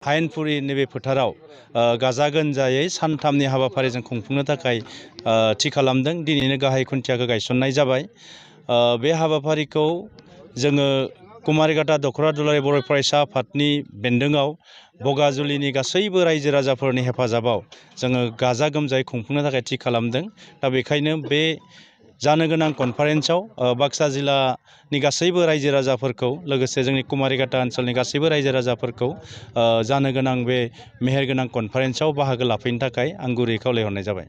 हायेनपुरी नैबे फोथाराव गाजा गोमजायै सानथामनि हाबाफारिजों खुंफुंनो थाखाय थि खालामदों। दिनैनो गाहाय खुन्थियाखौ गायसननाय जाबाय। बे हाबाफारिखौ जोङो कुमारिघाटा दख'रा दुलाराय बर' फरायसा आफादनि बेन्दोङाव बगाजुलिनि गासैबो रायजो राजाफोरनि हेफाजाबाव जोङो गाजा गोमजायै खुंफुंनो थाखाय थि खालामदों। दा बेखायनो बे जानो गोनां कनफारेन्सआव बाक्सा जिल्लानि गासैबो रायजो राजाफोरखौ लोगोसे जोंनि कुमारिघाटा ओनसोलनि गासैबो रायजो राजाफोरखौ जानो गोनां बे मेहेरगोनां कनफारेन्सआव बाहागो लाफैनो थाखाय आं गुरै खावलायहरनाय जाबाय।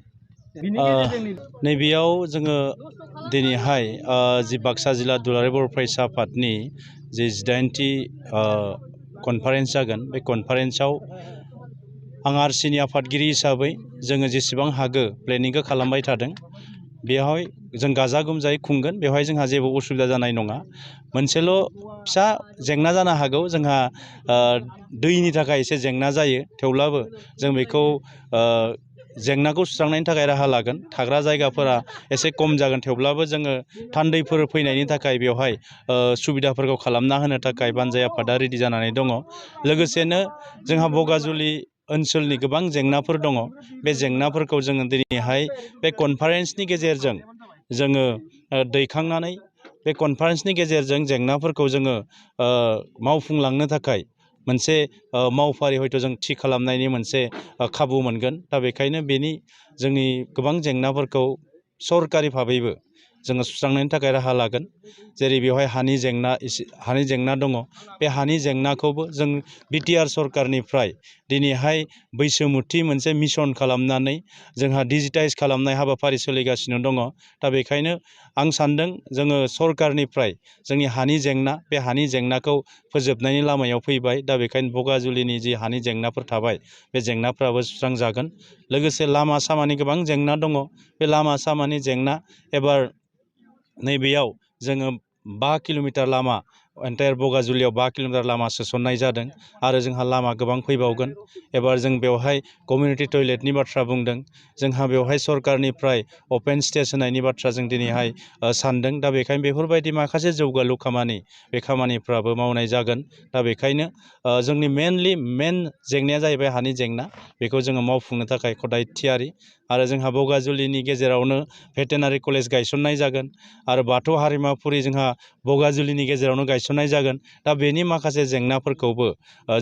नैबेयाव जोङो दिनैहाय जि बाक्सा जिल्ला दुलाराय बर' फरायसा आफादनि जि 18थि कनफारेन्स जागोन, बे कनफारेन्सआव आं आरसिनि आफादगिरि हिसाबै जोङो जेसेबां हागौ प्लेनिंखौ खालामबाय थादों। बेवहाय जों गाजा गोमजायै खुंगोन। बेवहाय जोंहा जेबो उसुबिदा जानाय नङा। मोनसेल' फिसा जेंना जानो हागौ, जोंहा दैनि थाखाय एसे जेंना जायो। थेवब्लाबो जों बेखौ जेंनाखौ सुस्रांनायनि थाखाय राहा लागोन। थाग्रा जायगाफोरा एसे खम जागोन, थेवब्लाबो जोङो थान्दैफोर फैनायनि थाखाय बेवहाय सुबिदाफोरखौ खालामना होनो थाखाय बानजाय आफादा रेडि जानानै दङ। लोगोसेनो जोंहा बगाजुलि ओनसोलनि गोबां जेंनाफोर दङ। बे जेंनाफोरखौ जोङो दिनैहाय बे कनफारेन्सनि गेजेरजों जोङो दैखांनानै बे कनफारेन्सनि गेजेरजों जेंनाफोरखौ जोङो मावफुंलांनो थाखाय मोनसे मावफारि हयथ' जों थि खालामनायनि मोनसे खाबु मोनगोन। दा बेखायनो जोंनि गोबां जेंनाफोरखौ सरकारि भाबैबो जोङो सुस्रांनायनि थाखाय राहा लागोन। जेरै बेवहाय हानि जेंना दङ। बे हानि जेंनाखौबो जों बिटिआर सरकारनिफ्राय दिनैहाय बैसोमुथि मोनसे मिसन खालामनानै जोंहा डिजिटाइज खालामनाय हाबाफारि सोलिगासिनो दङ। दा बेखायनो आं सान्दों जोङो सरकारनिफ्राय जोंनि हानि जेंना, बे हानि जेंनाखौ फोजोबनायनि लामायाव फैबाय। दा बेखायनो बगाजुलिनि जि हानि जेंनाफोर थाबाय, बे जेंनाफ्राबो सुस्रांजागोन। लोगोसे लामा सामानि गोबां जेंना दङ। बे लामा सामानि जेंना एबार नैबेयाव जोङो 5 किल'मिटार लामा, एन्टायार बगाजुलियाव 5 किल'मिटार लामा सोसननाय जादों आरो जोंहा लामा गोबां फैबावगोन। एबार जों बेवहाय कमिउनिटि टयलेटनि बाथ्रा बुंदों। जोंहा बेवहाय सरकारनिफ्राय अपेन स्टेज होनायनि बाथ्रा जों दिनैहाय सानदों। दा बेखायनो बेफोरबायदि माखासे जौगालु बे खामानिफ्राबो मावनाय जागोन। दा बेखायनो जोंनि मेन जेंनाया जाहैबाय हानि जेंना। बेखौ जोङो मावफुंनो थाखाय खदाय थियारि। आरो जोंहा बगाजुलिनि गेजेरावनो भेटेनारि कलेज गायसननाय जागोन आरो बाथौ हारिमाफुरि जोंहा बगाजुलिनि गेजेरावनो गायसननाय जागोन। दा बेनि माखासे जेंनाफोरखौबो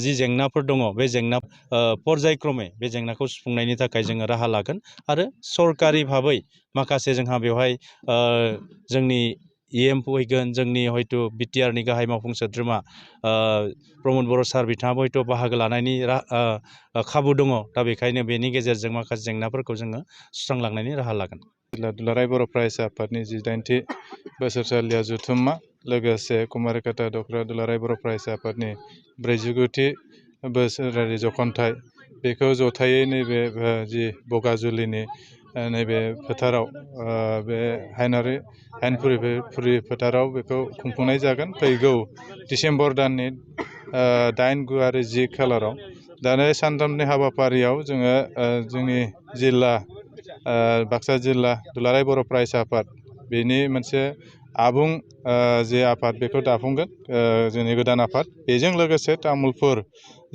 जि जेंनाफोर दङ, बे पर्यायक्रमे बे जेंनाखौ सुफुंनायनि थाखाय जोङो राहा लागोन। आरो सरकारि भाबै माखासे जोंहा बेवहाय जोंनि EM फैगोन, जोंनि हयथ' बिटिआरनि गाहाय मावफुं सोद्रोमा प्रमद बर' सार बिथाङाबो हयथ' बाहागो लानायनि खाबु दङ। दा बेखायनो बेनि गेजेरजों माखासे जेंनाफोरखौ जोङो सुस्रांलांनायनि राहा लागोन। जिल्ला दुलाराय बर' फरायसा आफादनि 18थि बोसोरसालिया जथुम्मा, लोगोसे कुमारिघाटा दख'रा दुलाराय बर' फरायसा आफादनि 49थि बोसोरारि जखनथाइ, बेखौ जथायै नैबे जि बगाजुलिनि नैबे फोथाराव, बे हायेनपुरी फोथाराव बेखौ खुंफुंनाय जागोन फैगौ डिसेम्बर दाननि 8, 9 आरो 10 खालाराव। दा नै सानथामनि हाबाफारियाव जोङो जोंनि जिल्ला बाक्सा जिल्ला दुलाराय बर' फरायसा आफाद, बेनि मोनसे आबुं जे आफाद बेखौ दाफुंगोन, जोंनि गोदान आफाद। बेजों लोगोसे तामुलपुर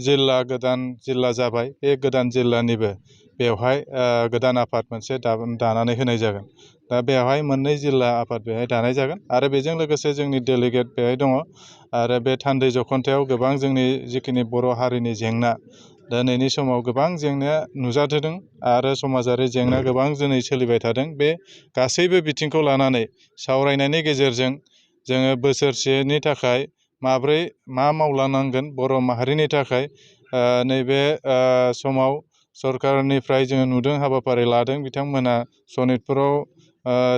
जिल्ला गोदान जिल्ला जाबाय। बे गोदान जिल्लानिबो बेवहाय गोदान आफाद मोनसे दानानै होनाय जागोन। दा बेवहाय मोननै जिल्ला आफाद बेवहाय दानाय जागोन आरो बेजों लोगोसे जोंनि डेलिगेट बेवहाय दङ। आरो बे थान्दै जखनथायाव गोबां जोंनि जिखिनि बर' हारिनि जेंना, दिनैनि समाव गोबां जेंनाया नुजाथिदों आरो समाजारि जेंना गोबां दिनै सोलिबाय थादों। बे गासैबो बिथिंखौ लानानै सावरायनायनि गेजेरजों जोङो बोसोरसेनि थाखाय माबोरै मा मावलांनांगोन बर' माहारिनि थाखाय, नैबे समाव सरकारनिफ्राय जोङो नुदों, हाबाफारि लादों। बिथांमोना सनितपुराव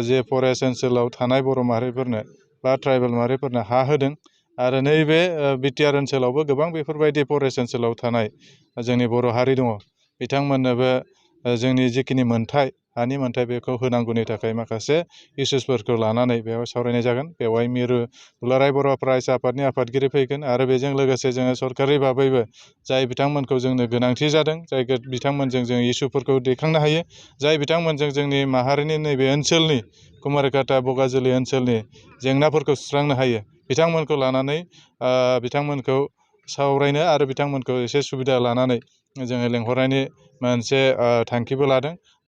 जे फरेस्ट ओनसोलाव थानाय बर' माहारिफोरनो बा ट्राइबेल माहारिफोरनो हा होदों आरो नैबे बिटिआर ओनसोलावबो गोबां बेफोरबायदि फरेस्ट ओनसोलाव थानाय जोंनि बर' हारि दङ। बिथांमोननोबो जोंनि जिखिनि मोन्थाय, हानि मोन्थाय, बेखौ होनांगौनि थाखाय माखासे इसुसफोरखौ लानानै बेवहाय सावरायनाय जागोन। बेवहाय मिरु दुलाराय बर' फरायसा आफादनि आफादगिरि फैगोन आरो बेजों लोगोसे जोङो सरकारि भाबैबो जाय बिथांमोनखौ जोंनो गोनांथि जादों, जाय बिथांमोनजों जों इसुफोरखौ दैखांनो हायो, जाय बिथांमोनजों जोंनि माहारिनि नैबे ओनसोलनि कुमारिघाटा बगाजुलि ओनसोलनि जेंनाफोरखौ सुस्रांनो हायो, बिथांमोनखौ लानानै बिथांमोनखौ सावरायनो आरो बिथांमोनखौ एसे सुबिदा लानानै जोङो लेंहरनायनि मोनसे थांखिबो लादों।